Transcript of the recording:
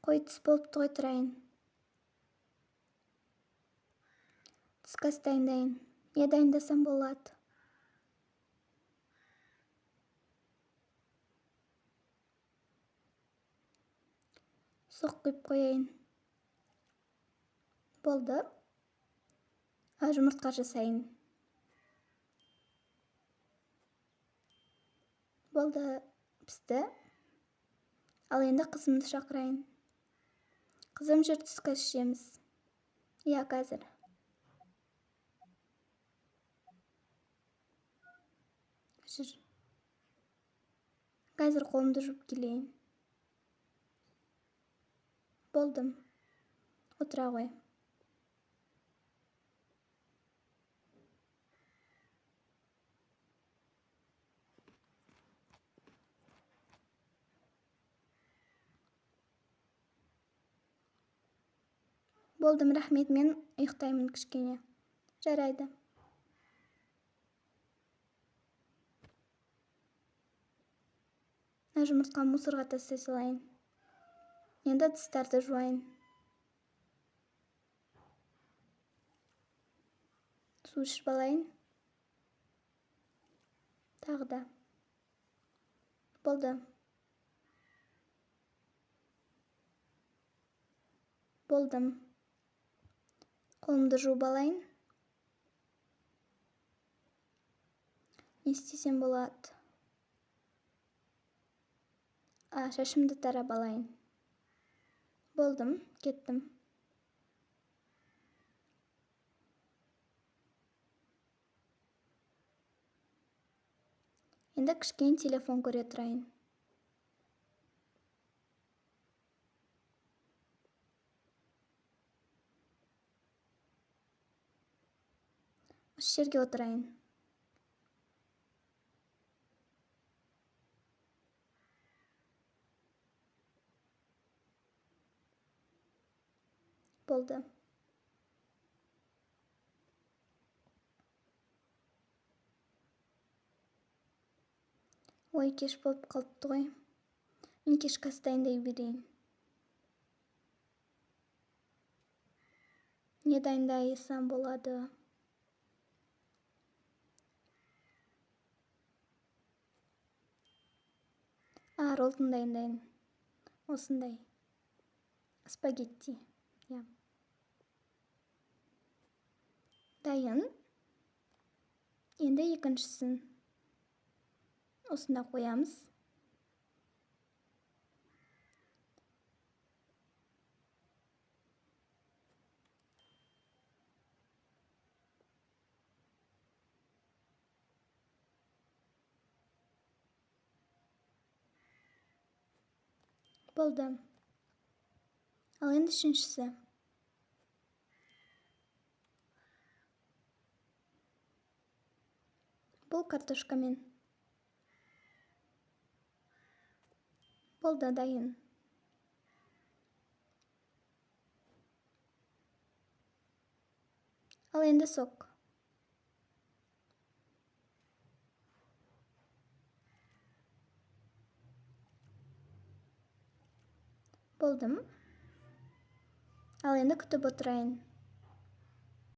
Қой, түс болыпты ғой, тұрайын. Түскі ас дайындайын. Не дайындасам болады? Соқ құйып қояйын. Болды. Жұмыртқа жасайын. Болды, пісті. Ал енді қызымды шақырайын. Қызым, жүр, түскі ас ішеміз. Иә, қазір. Жүр. Қазір қолымды жуып келейін. Болдым. Отыра ғой. Болдым, рахмет, мен ұйықтаймын кішкене. Жарайды. Мына жұмыртқаны мусорға тастай салайын. Енді ыдыстарды жуайын. Су ішіп алайын. Тағы да. Болды. Болдым. Қолымды жуып алайын. Не істесем болады? Шашымды тарап алайын. Болдым, кеттім. Енді кішкене телефон көре тұрайын. Осы жерге отырайын. Болды. Ой, кеш болып қалыпты ғой. Мен кешкі ас дайындай берейін. Не дайындасам болады? Роллтон дайындайын. Осындай. Спагетти. Иә. Дайын. Енді екіншісін осында қоямыз. Болды. Ал енді үшіншісі. Бұл картошкамен. Болды, дайын. Ал енді сок. Болдым. Ал енді күтіп отырайын.